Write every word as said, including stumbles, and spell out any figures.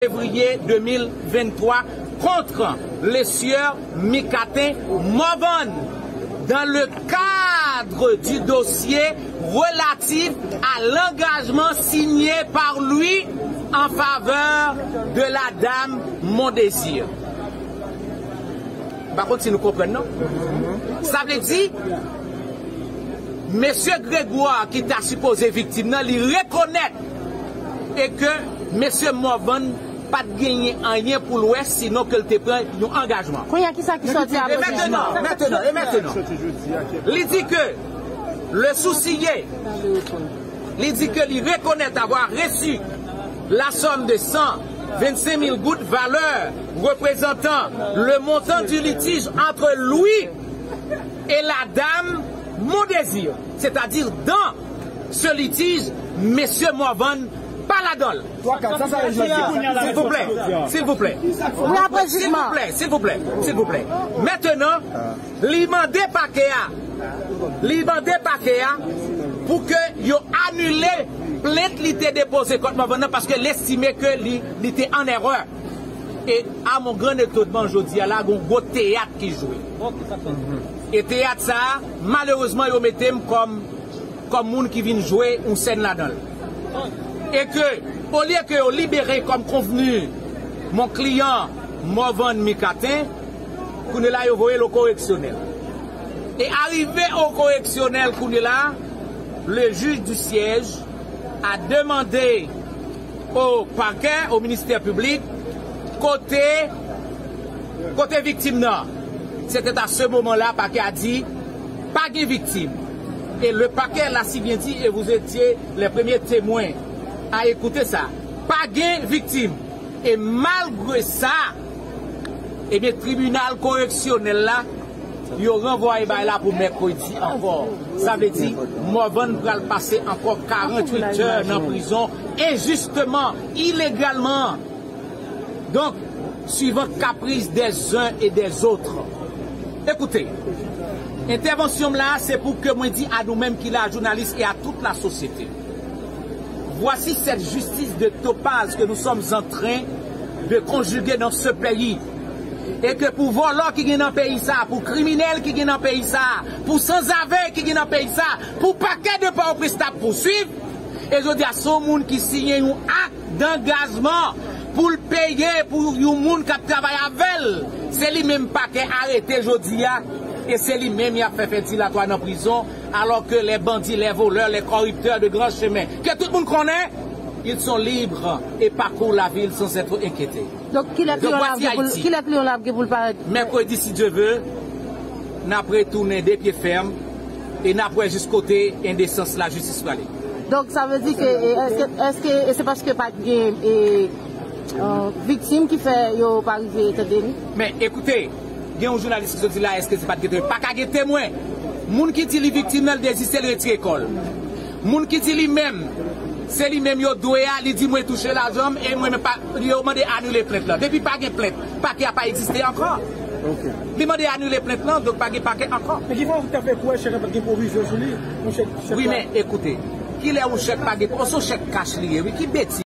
février deux mille vingt-trois contre le sieur Micatin Morvan dans le cadre du dossier relatif à l'engagement signé par lui en faveur de la dame Mondésir. M pa konn si nou konprann, non? Sa vle di, mesye Grégoire ki ta sipoze viktim nan, li rekonèt e ke mesye Morvan pa t genyen anyen pou l wè, sinon ke l te pran yon angajman. Kounye a, kisa ki sòti apre jijman? E mentenan, mentenan, e mentenan, li di ke le sousiyé, li di ke li reconnaît avoir reçu la somme de cent vingt-cinq mille goud, valeur représentant le montant du litige entre lui et la dame Mondésir, c'est-à-dire dans ce litige, mesye Morvan pa ladan l. Silvouplè, silvouplè, silvouplè. Wi, apre jijman. Silvouplè, silvouplè, silvouplè. Mentenan, li mande pakè a, li mande pakè a pou ke yo anile plent li te depoze kont Morvan nan, paske l estime ke li, li te an erè. E à mon grand étonnement, jodi a la, gon gwo teyat ki jwe. E teyat sa a, malerezman, yo mete m kòm, kòm moun ki vin jwe yon sèn ladan l. E ke, olye ke yo libere kòm konvni mon client Morvan Micatin, kounye la, yo voye l o koreksyonèl. E arive o koreksyonèl kounye la, le juge du siège a demandé au parquet, au ministère public, kote, kote viktim nan. Se te a se moman la, pakè a di, pa gen viktim. E le parquet l'a si bien dit, et vous étiez les premiers témoins à écouter ça. Pa gen viktim. E malgre sa, ebyen, tribinal koreksyonèl la, yo ranvwaye bagay la pou mèkredi ankò. Sa vle di, Morvan pral pase ankò karannwit è nan prizon, enjisteman, ilegalman. Donk, suivant caprice des uns et des autres. Ekoute, entèvansyon m la, se pou ke mwen di a nou menm ki la, jounalis, e a tout la sosyete. Voici cette justice de topaz que nous sommes en train de conjuguer dans ce pays. E ke pou vòlò ki gen nan peyi sa, pou kriminèl ki gen nan peyi sa, pou sanzave ki gen nan peyi sa, pou pakè de Pòtoprens t ap pouswiv, e jodi a se yon moun ki siyen yon ak dangajman pou l peye pou yon moun k ap travay avè l. Se li menm pakè arete jodi a, e se li menm y ap fè fè dilatwa nan prizon, alors que les bandits, les voleurs, les corrupteurs de grand chemin, que tout moun konnen, ils sont libres et parcourent la ville sans être inquiétés. Donk, kilè kliyon la ap gen pou l, kilè kliyon la ap gen pou l parèt? Mèkredi, si Dye ve, n ap retounen de pye fèm e n ap wè jis kote endesans lajistis prale. Donk, sa vle di ke, e, èske, èske, e se paske pa t gen, e, e, viktim ki fè yo pa rive tande li? Men, ekoute, gen yon jounalis ki sot di la, èske se pa t gen temwen? Pa ka gen temwen. Moun ki di li viktim nan, l deziste, l retire kò l. Moun ki di li menm, se li menm yo dwe a, li di, "Mwen touche lajan m e mwen pa," yo mande anile plent lan. Depi pa gen plent, pakè a pa egziste ankò. Li mande anile plent lan, donk pa gen pakè ankò. Men ki fè w ta fè kwè chèk la pa t gen pwovizyon sou li? Wi, men ekoute, kilè yon chèk pa gen, se yon chèk kach li ye, wi, ki betiz.